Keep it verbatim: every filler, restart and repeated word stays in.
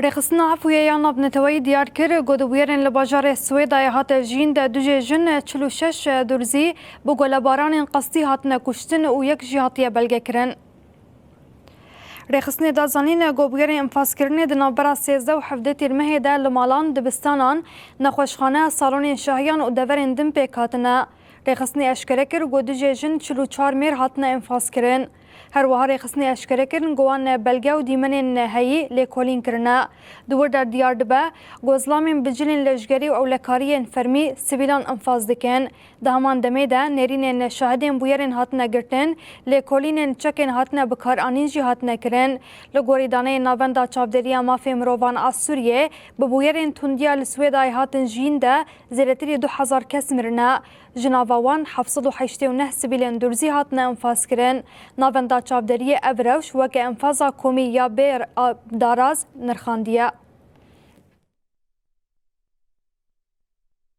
Rêxistina Efûyê ya navneteweyî diyar kir ku di bûyerên li bajarê Swêdayê hate jiyîn de du jê jin çil û şeş durzî bi golebaranên qestî hatine kuştin û yek jî hatiye belgekirin. Rêxistinê da zanîn ku bûyerên infazkirinê di navbera sêzdeh û hevdeh Tîrmehê de li malan, dibistanan, nexweşxane, salonên şahiyan û deverên din pêk hatine. Rêxistinê eşkere kir ku du jê jin çil û çar mêr hatine infazkirin. Her wiha rêxistinê eşkere kirin ku wan belge û dîmenên heyî lêkolîn kirine. Di wir de diyar dibe ku zilamên bi cilên leşgerî û ewlekariyên fermî sivîlan infaz dikin. Di heman demê de nêrînên şahidên bûyerên hatine girtin, lêkolînên çekên hatine bikaranîn jî hatine kirin. Li gorî daneyên Navenda Çavdêriya Mafê Mirovan a Sûriyê, bi bûyerên tundiya li Swêdayê hatin jiyîn de zêdetirî du hezar kes mirine. Ji nava wan heft sed û heştê û neh sivîlên durzî hatine infazkirin. Navenda Çavdêriyê ev rewş weke infaza komî ya bê a daraz nirxandiye.